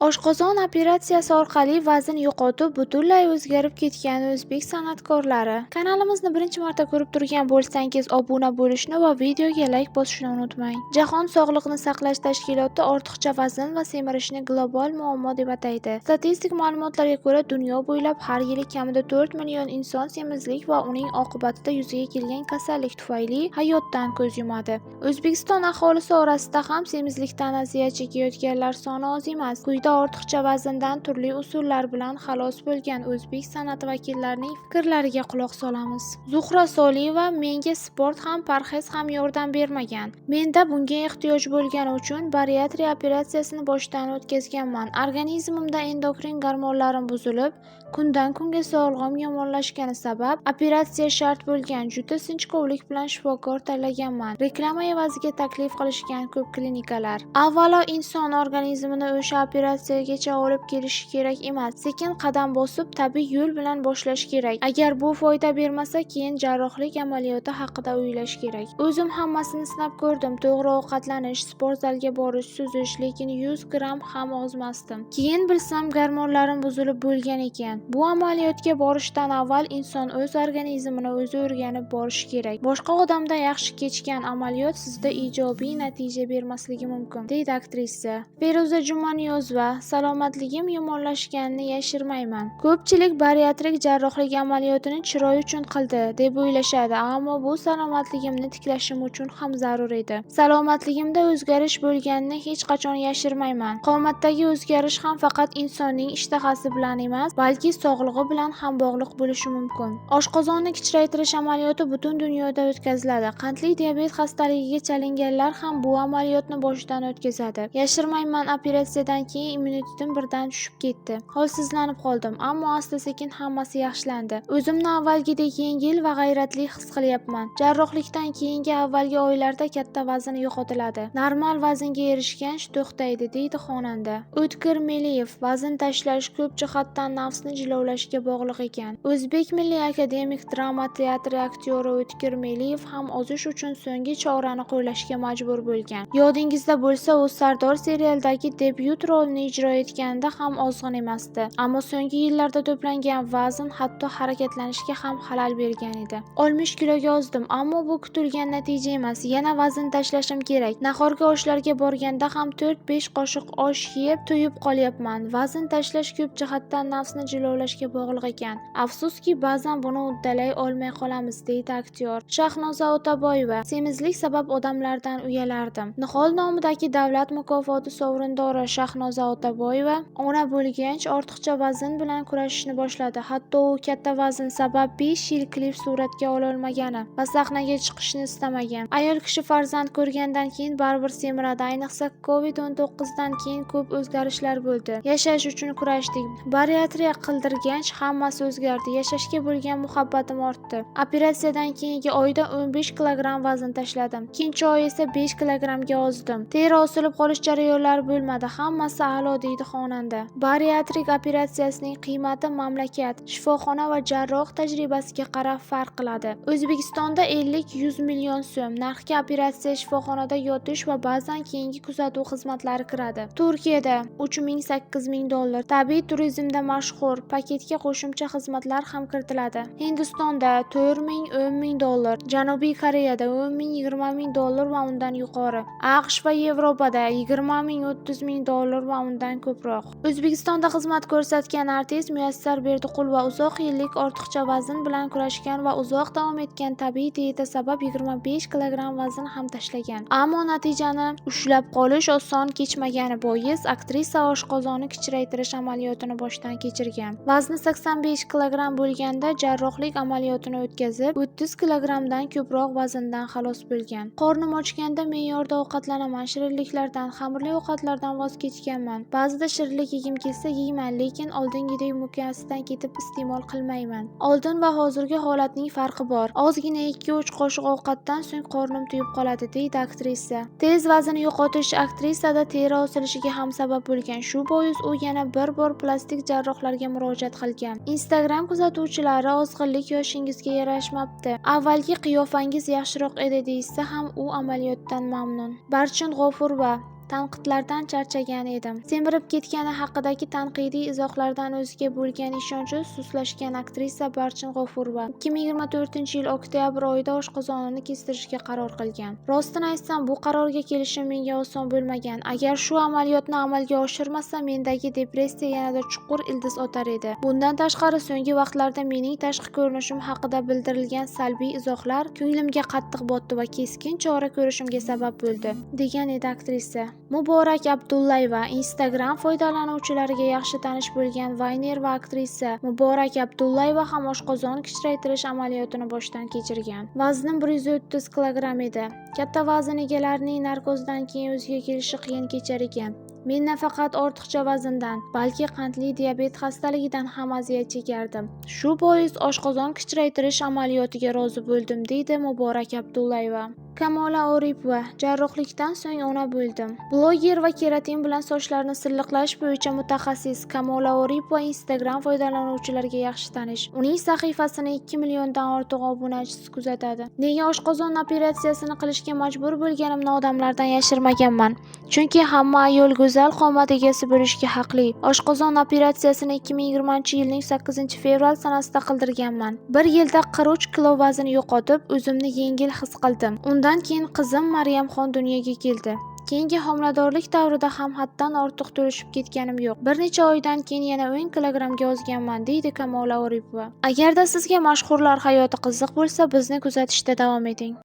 Oshqozon operatsiyasi orqali vazn yo'qotib, butunlay o'zgarib ketgan o'zbek san'atkorlari. Kanalimizni birinchi marta ko'rib turgan bo'lsangiz, obuna bo'lishni va videoga layk bosishni unutmang. Jahon sog'liqni saqlash tashkiloti ortiqcha vazn va semirishni global muammo deb ataydi. Statistik ma'lumotlarga ko'ra, dunyo bo'ylab har yili kamida 4 million inson semizlik va uning oqibatida yuzaga kelgan kasallik tufayli hayotdan ko'z yumadi. O'zbekiston aholisi orasida ham semizlikdan aziyat chekayotganlar soni oz emas. Quyida ortiqcha vazndan turli usullar bilan xalos bo'lgan o'zbek san'ati vakillarining fikrlariga quloq solamiz. Zuhra Soliyeva: "Menga sport ham, parhez ham yordam bermagan. Menda bunga ehtiyoj bo'lgani uchun bariatriya operatsiyasini boshdan o'tkazganman. Organizmimda endokrin gormonlarim buzilib, kundan kunga sog'lig'im yomonlashgani sabab operatsiya shart bo'lgan. Juda sinchkovlik bilan shifokor tanlaganman. Reklama evaziga taklif qilishgan ko'p klinikalar. Avvalo inson organizmini o'sha operatsiyagacha olib kelishi kerak emas. Sekin qadam bosib, tabiiy yo'l bilan boshlash kerak. Agar bu foyda bermasa, keyin jarrohlik amaliyoti haqida o'ylash kerak. O'zim hammasini sinab ko'rdim. To'g'ri ovqatlanish, sport zalga borish, suzish, lekin 100 gramm ham ozmasdim. Keyin bilsam, gormonlarim buzilib bo'lgan ekan. Bu amaliyotga borishdan avval inson o'z organizmini o'zi o'rganib borishi kerak. Boshqa odamda yaxshi kechgan amaliyot sizda ijobiy natija bermasligi mumkin", deydi aktrisa. Feruza Jumaniyozova: "Salomatligim yomonlashganini yashirmayman. Ko'pchilik bariatrik jarrohlik amaliyotini chiroy uchun qildi, deb o'ylashadi, ammo bu salomatligimni tiklashim uchun ham zarur edi. Salomatligimda o'zgarish bo'lganini hech qachon yashirmayman. Qomatdagi o'zgarish ham faqat insonning ishtahasi bilan emas, balki sog'lig'i bilan ham bog'liq bo'lishi mumkin. Oshqozonni kichraytirish amaliyoti butun dunyoda o'tkaziladi. Qandli diabet xastaligiga chalinganlar ham bu amaliyotni boshdan o'tkazadi. Yashirmayman, operatsiyadan keyin immunitetim birdan tushib ketdi. Holsizlanib qoldim, ammo asta-sekin hammasi yaxshilandi. O'zimni avvalgidek yengil va g'ayratli his qilyapman. Jarrohlikdan keyingi avvalgi oylarda katta vazn yo'qotiladi. Normal vaznga erishgach to'xtaydi", deydi xonanda. O'tkir Meliyev: "Vazn tashlash ko'p jihatdan nafsni jilovlashga bog'liq ekan". O'zbek milliy akademik drama teatri aktyori O'tkir Meliyev ham ozish uchun so'nggi chorani qo'llashga majbur bo'lgan. Yodingizda bo'lsa, u Sardor serialidagi debyut rolini ijro etganida ham ozg'in emasdi. Ammo so'nggi yillarda to'plangan vazn hatto harakatlanishga ham xalal bergan edi. 60 kiloga ozdim, ammo bu kutilgan natija emas. Yana vazn tashlashim kerak. Nahorgi oshlarga borganda ham 4-5 qoshiq osh yeb to'yib qolyapman. Vazn tashlash ko'p jihatdan nafsni jilovlashga bog'liq ekan. Afsuski, ba'zan buni uddalay olmay qolamiz", deydi aktyor. Shahnoza Otaboyeva: "Semizlik sabab odamlardan uyalardim". Nihol nomidagi davlat mukofoti sovrindori Shahnoza Otaboyeva ona bo'lgach ortiqcha vazn bilan kurashishni boshladi. Hatto u katta vazn sabab 5 yil klip suratga ololmagani va sahnaga chiqishni istamagan. Ayol kishi farzand ko'rgandan keyin baribir semiradi. Ayniqsa Covid-19 dan keyin ko'p o'zgarishlar bo'ldi. Yashash uchun kurashdik. Bariatriya qildirgach hammasi o'zgardi. Yashashga bo'lgan muhabbatim ortdi. Operatsiyadan keyingi oyda 15 kilogramm vazn tashladim. Ikkinchi oy esa 5 kilogrammga ozdim. Teri osilib qolish jarayonlari bo'lmadi. Hammasi a'lo", deydi xonanda. Bariatrik operatsiyasining qiymati mamlakat, shifoxona va jarroh tajribasiga qarab farq qiladi. O'zbekistonda 50-100 million so'm. Narxga operatsiya, shifoxonada yotish va ba'zan keyingi kuzatuv xizmatlari kiradi. Turkiyada 3000-8000 ming dollar. Tabiiy turizmda mashhur, paketga qo'shimcha xizmatlar ham kiritiladi. Hindistonda 4000-10 ming dollar, Janubiy Koreyada 10 ming-20 ming dollar va undan yuqori. AQSh va Yevropada 20 ming-30 ming dollar va undan ko'proq. O'zbekistonda xizmat ko'rsatgan artist Muyassar Berdiqulova uzoq yillik ortiqcha vazn bilan kurashgan va uzoq davom etgan tabiiy dieta sabab 25 kilogramm vazn ham tashlagan. Ammo natijani ushlab qolish oson kechmagani bois aktrisa oshqozonni kichraytirish amaliyotini boshdan kechirgan. Vazni 85 kilogramm bo'lganda jarrohlik amaliyotini o'tkazib, 30 kilogrammdan ko'proq vazndan xalos bo'lgan. "Qornim ochganda me'yorda ovqatlanaman, shirinliklardan, xamirli ovqatlardan voz kechganman. Ba'zida shirinlik yegim kelsa yeyman, lekin oldingidek mukkasidan ketib iste'mol qilmayman. Oldin va hozirgi holatning farqi bor. Ozgina 2-3 qoshiq ovqatdan so'ng qornim to'yib qoladi", deydi aktrisa. Tez vazn yo'qotish aktrisada teri osilishiga ham sabab bo'lgan. Shu bois u yana bir bor plastik jarrohlarga murojaat qilgan. Instagram kuzatuvchilari "Ozg'inlik yoshingizga yarashmabdi. Avvalgi qiyofangiz yaxshiroq edi", deyishsa ham u amaliyotdan mamnun. Barchin G'ofurova Tanqidlardan charchagan edim. Semirib ketgani haqidagi tanqidiy izohlardan o'ziga bo'lgan ishonchi sustlashgan aktrisa Barchin G'ofurova 2024-yil oktyabr oyida oshqozonini kestirishga qaror qilgan. Rostini aytsam, bu qarorga kelishim menga oson bo'lmagan. Agar shu amaliyotni amalga oshirmasam, mendagi depressiya yanada chuqur ildiz otar edi. Bundan tashqari, so'nggi vaqtlarda mening tashqi ko'rinishim haqida bildirilgan salbiy izohlar ko'nglimga qattiq botdi va keskin chora ko'rishimga sabab bo'ldi, degan edi aktrisa. Muborak Abdullayeva. Instagram foydalanuvchilariga yaxshi tanish bo'lgan vayner va aktrisa Muborak Abdullayeva ham oshqozon kichraytirish amaliyotini boshdan kechirgan. Vaznim 130 kilogramm edi. Katta vazn egalarining narkozdan keyin o'ziga kelishi qiyin kechar ekan. Men nafaqat ortiqcha vazndan, balki qandli diabet xastaligidan ham aziyat chekardim. Shu bois oshqozon kichraytirish amaliyotiga rozi bo'ldim, deydi Muborak Abdullayeva. Kamola Oripova. Jarrohlikdan so'ng ona bo'ldim. Bloger va keratin bilan sochlarni silliqlash bo'yicha mutaxassis Kamola Oripova Instagram foydalanuvchilariga yaxshi tanish. Uning sahifasini 2 milliondan ortiq obunachisi kuzatadi. Nega oshqozon operatsiyasini qilishga majbur bo'lganimni odamlardan yashirmaganman. Chunki hamma ayol go'zal qomat egasi bo'lishga haqli. Oshqozon operatsiyasini 2020-yilning 8-fevral sanasida qildirganman. Bir yilda 43 kilo vazn yo'qotib, o'zimni yengil his qildim. Undan keyin qizim Maryamxon dunyoga keldi. Keyingi homiladorlik davrida ham haddan ortiq to'lishib ketganim yo'q. Bir necha oydan keyin yana 10 kilogrammga ozganman, deydi Kamola Oripova. Agarda sizga mashhurlar hayoti qiziq bo'lsa, bizni kuzatishda davom eting.